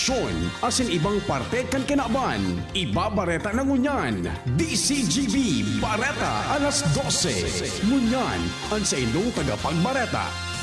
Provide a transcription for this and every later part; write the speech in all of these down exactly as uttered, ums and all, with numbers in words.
Chon, asin ibang parte kan kinaban. Ibabareta na ngunyan, D C G B Bareta, alas dose. Ngunyan, an saindong tagapagbareta.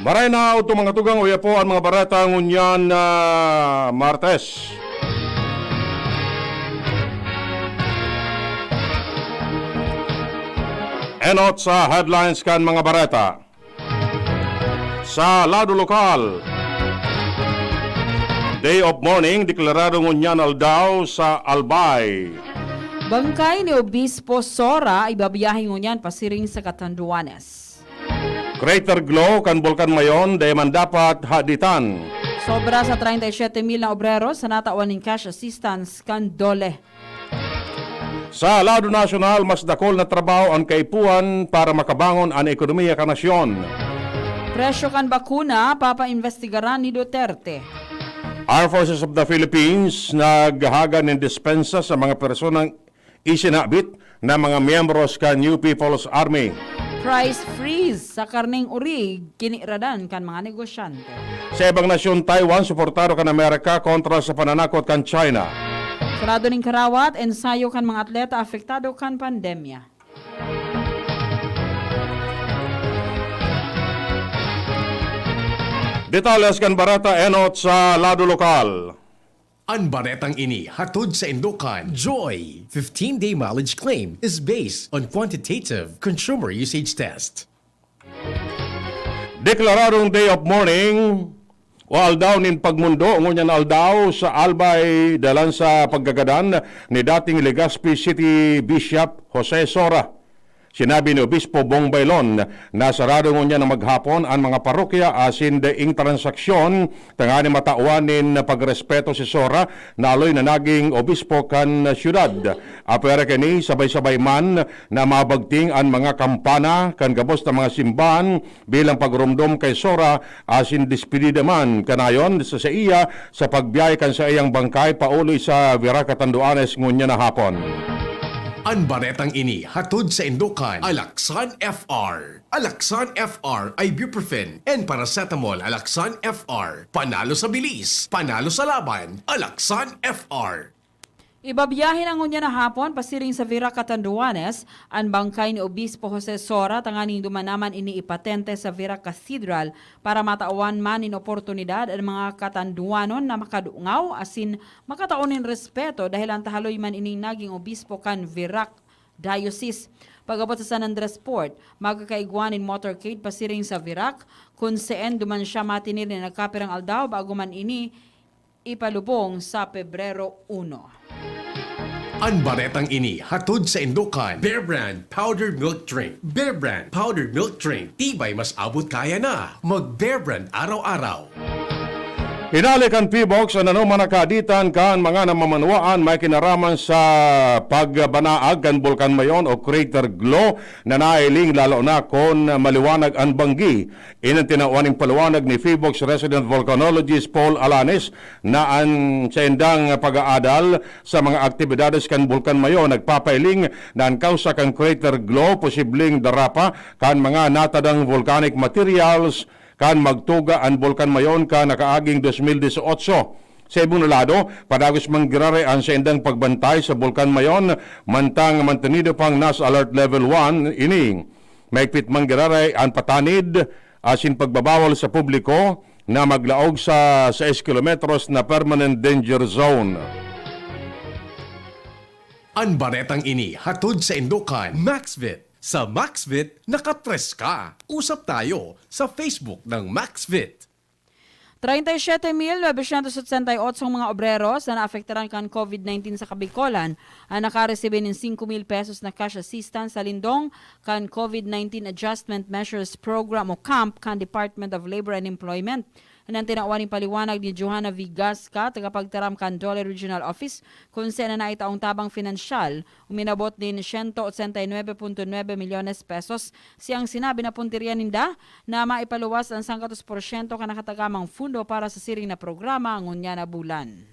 Maray na udto, mga tugang, uya po an mga bareta ngunyan na Martes. Enot sa headlines kan mga bareta. Sa lado lokal, day of mourning deklarado ngunyan aldaw sa Albay. Bangkay ni Obispo Sora ibabiyahe ngunyan pasiring sa Catanduanes. Crater glow kan Bulkan Mayon dai man dapat haditan. Sobra sa treinta y siete mil na obrero sa natawan nin cash assistance kan DOLE. Sa lado nasyonal, mas dakul na trabaho an kaipuhan para makabangon an ekonomiya kan nasyon. Presyo kan bakuna, papaimbestigaran ni Duterte. Armed Forces of the Philippines naghahagad nin dispensa sa mga personang isinabit na mga miyembros kan New People's Army. Price freeze sa karneng orig, kiniradan kan mga negosyante. Sa ibang nasyon, Taiwan suportado kan Amerika kontra sa pananakot kan China. Sarado nin karawat, ensayo kan mga atleta apektado kan pandemya. Detalles kan bareta enot sa lado lokal. An baretang ini hatod saindo kan Joy. Fifteen-day mileage claim is based on quantitative consumer usage test. Deklaradong day of mourning o aldaw nin pagmundo ngunyan na aldaw sa Albay dalan sa pagkagadan ni dating Legazpi City Bishop Jose Sora. Sinabi ni Obispo Bong Bailon na sarado ngunyan na maghapon an mga parokya asin daing transaksyon tanganing matawan nin pagrespeto si Sora na haloy na naging obispo kan syudad. Apwera kaini, sabay-sabay man na mabagting an mga kampana kan gabos na mga simbahan bilang pagromdom kay Sora asin despedida man kanayon sa saiya sa pagbiyahe kan saiyang bangkay pauli sa Virac, Catanduanes ngunyan na hapon. An baretang ini hatod saindo kan Alaxan F R. Alaxan F R, ibuprofen and paracetamol. Alaxan F R, panalo sa bilis, panalo sa laban. Alaxan F R. Ibabiyahe na ngunyan na hapon pasiring sa Virac, Catanduanes, an bangkay ni Obispo Jose Sora tanganing duman naman ini ipatente sa Virac Cathedral para matawan man nin oportunidad an mga Catanduanon na makadungaw asin makatao nin respeto dahel an tahaloy man ining naging obispo kan Virac Diocese. Pag-abot sa San Andres Port, magkakaigwa nin motorcade pasiring sa Virac, kun seen duman siya matinir nin nagkapirang aldaw bago man ini ipalubong sa Pebrero uno. An baretang ini hatod saindo kan Bear Brand Powder Milk Drink. Bear Brand Powder Milk Drink, tibay mas abot kaya na. Mag Bear Brand araw-araw. Hinale kan P BOCS an anoman na kaaditan kan mga namamanwaan may kinaraman sa pagbanaag kan Bulkan Mayon o crater glow na nahiling, lalo na kun maliwanag an banggi. Ini an tinawan nin paliwanag ni P BOCS Resident Volcanologist Paul Alanes na an saindang pag-aadal sa mga aktibidades kan Bulkan Mayon nagpapahiling na an kawsa kan crater glow posibleng darapa kan mga natadang volcanic materials kan magtuga an Bulkan Mayon kan nakaaging dos mil dieciocho. Sa ibong na lado, padagos man giraray an saindang pagbantay sa Bulkan Mayon, mantang mantenido pang nasa Alert Level one ini. Mahigpit man giraray an patanid asin pagbabawal sa publiko na maglaog sa sais kilometros na permanent danger zone. An baretang ini hatod saindo kan Maxvit. Sa Maxvit, nakatres ka. Usap tayo sa Facebook ng Maxvit. Treinta y siete mil novecientos ochenta y ocho mga obreros na naapektaran kan COVID nineteen sa Kabikolan an nakaresibi nin singko mil pesos na cash assistance sa lindong kan COVID nineteen Adjustment Measures Program o camp kan Department of Labor and Employment. An tinawan nin paliwanag ni Johanna V. Gasca, tagapagtaram kan DOLE Regional Office, kun siya na naitaong tabang finansyal, uminabot nin siyento otsenta y nuebe punto nuebe milyones pesos. Siyang sinabi na puntirya ninda na maipaluwas an sangkatos porsyento kan nakatagamang fundo para sa siring na programa ngunyan na bulan.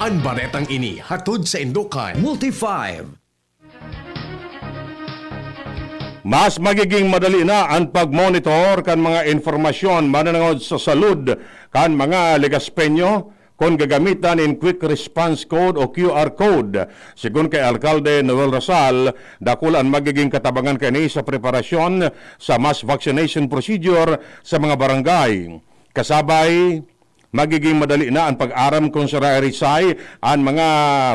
An baretang ini hatod sa Indokan Multi five. Mas magiging madali na an pagmonitor kan mga impormasyon mananangod sa salud kan mga Legaspeño kun gagamitan nin Quick Response Code o Q R Code. Sigon kay Alkalde Noel Rosal, dakula an magiging katabangan kaini sa preparasyon sa mass vaccination procedure sa mga barangay. Kasabay, magiging madali na an pag-aram kun sira irisay an mga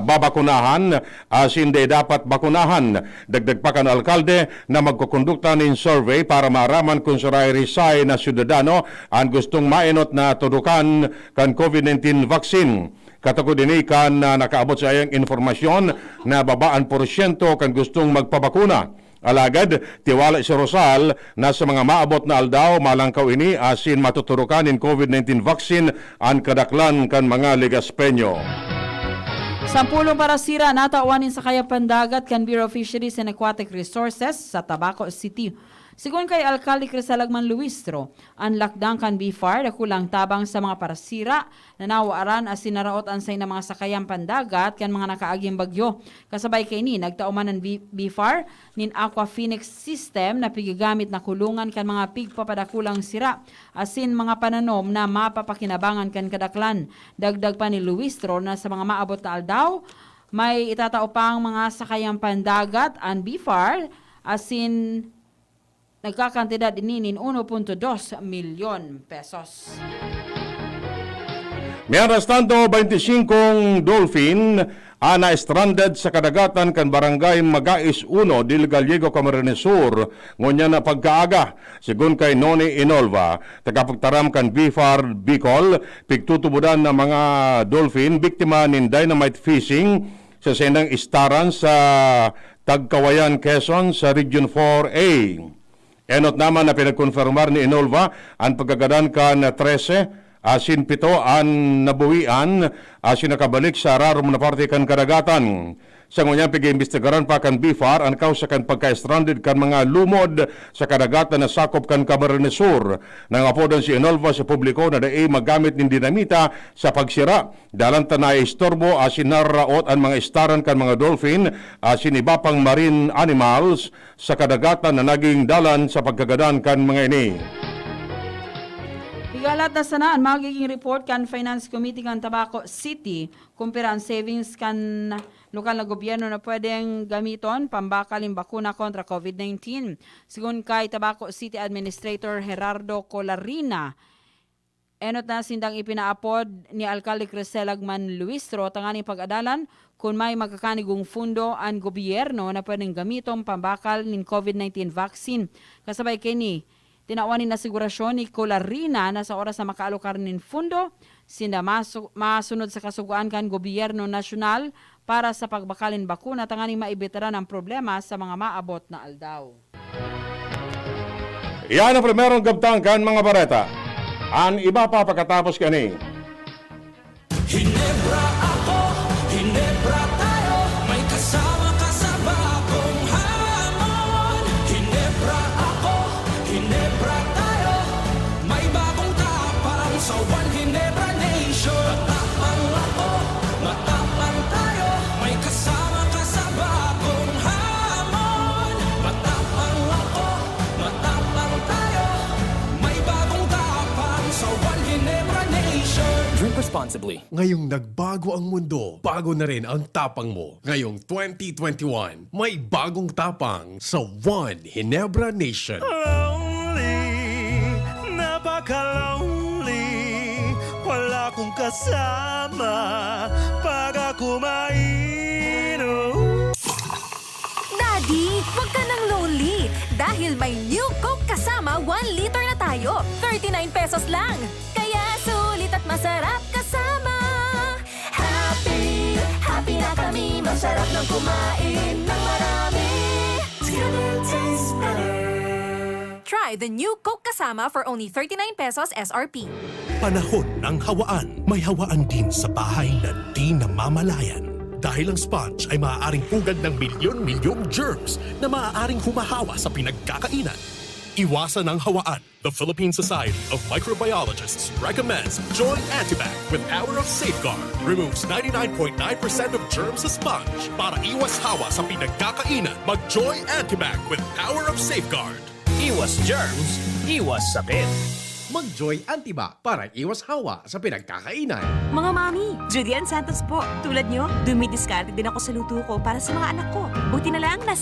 babakunahan asin dai dapat bakunahan. Dagdag pa kan alkalde na magkukondukta nin survey para maaraman kun sira irisay na syudadano an gustong maenot na tudokan kan COVID nineteen vaccine. Katukod ini kan, ah, nakaabot sa iyang impormasyon na baba an porsyento kan gustong magpabakuna. Alagad, tiwala si Rosal na sa mga maabot na aldaw, malangkaw ini asin matuturukan nin COVID nineteen vaccine an kadaklan kan mga Legaspeño. Sampulong parasira natawan nin sakayan pandagat kan Bureau of Fisheries and Aquatic Resources sa Tabaco City. Sigon kay Alkalde Criselagman Luistro, an lakdang kan BFAR dakulang tabang sa mga parasira na nawaran asin naraot an saindang mga sakayan pandagat kan mga nakaaging bagyo. Kasabay kaini, nagtao man an B-, BFAR nin Aqua Phoenix system na pigagamit na kulungan kan mga pigpapadakulang sira asin mga pananom na mapapakinabangan kan kadaklan. Dagdag pa ni Luistro na sa mga maabot na aldaw, may itatao pang mga sakayan pandagat an BFAR asin nagkakantidad ini nin uno punto dos milyon pesos. Mientras tanto, baynti singkong dolphin an na-stranded sa kadagatan kan Barangay Magais uno, Dil Gallego, Camarines Sur, ngunyan na pagkaaga. Sigon kay Noni Inolva, tagapagtaram kan BFAR Bicol, pigtutubodan na mga dolphin biktima nin dynamite fishing sa saindang istaran sa Tagkawayan, Quezon, sa Region four A. Enot naman na pinagkonfirmar ni Inolva an pagkagadan kan trese, asin pito an nabuhian, asin nakabalik sa rarom na parte kan kadagatan. Sa ngunyan, pag-iimbestigaran pa kan BFAR an kawsa kan pagka-stranded kan mga lumod sa kadagatan na sakop kan Camarines Sur. Nangapodan si Inolva sa publiko na dai maggamit nin dinamita sa pagsira. Dalan ta naistorbo asin nararaot an mga istaran kan mga dolphin asin iba pang marine animals sa kadagatan na naging dalan sa pagkagadan kan mga ini. Higalat na sana an magiging report kan Finance Committee kan Tabaco City, kun pira an savings kan lokal na gobyerno na pwedeng gamiton pambakal nin bakuna kontra COVID nineteen. Sigon kay Tabaco City Administrator Gerardo Colarina, enot na sindang ipinaapod ni Alkalde Criselagman Luistro tanganing pag-adalan kun may magkakanigong fundo an gobyerno na pwedeng gamiton pambakal nin COVID nineteen vaccine. Kasabay kaini, tinawan nin asigurasyon ni Colarina na sa oras na makaalokar nin fundo, sinda masu-, masunod sa kasugoan kan gobyerno nasyonal para sa pagbakal nin bakuna tanganing maibitaran ang problema sa mga maabot na aldaw. Iyan ang primerong kabtang kan mga bareta. An iba pa pakatapos kani. Hinebra ako, Hinebra tayo, may kasama ka sa bagong hamon. Hinebra ako, Hinebra tayo, may bagong tapang sa One Hinebra Nation. Matapang ako, matapang tayo, may kasama ka sa bagong hamon. Matapang ako, matapang tayo, may bagong tapang sa One Ginebra Nation. Drink responsibly. Ngayong nagbago ang mundo, bago na rin ang tapang mo. Ngayong twenty twenty-one, may bagong tapang sa One Ginebra Nation. Lonely, napaka-lonely. Wala kong kasama pag ako mainom. Daddy, wag ka nang lonely dahil may new Coke kasama one liter na tayo. Thirty-nine pesos lang. Kaya Masarap kasama. Happy, happy na kami. Masarap ng kumain ng marami. Together tastes better. Try the new Coke Kasama for only thirty-nine pesos S R P. Panahon ng hawaan. May hawaan din sa bahay na di namamalayan. Dahil ang sponge ay maaaring pugad ng milyon-milyong germs na maaaring humahawa sa pinagkakainan. Iwasan ang hawaan. The Philippine Society of Microbiologists recommends Joy Antibac with Power of Safeguard. Removes ninety-nine point nine percent of germs sa sponge. Para iwas hawa sa pinagkakainan, mag Joy Antibac with Power of Safeguard. Iwas germs, iwas sakit. Mag-Joy Antibac para iwas hawa sa pinagkakainan. Mga mami, Judy Ann Santos po. Tulad nyo, dumidiskarte din ako sa luto ko para sa mga anak ko. Buti na lang, nasa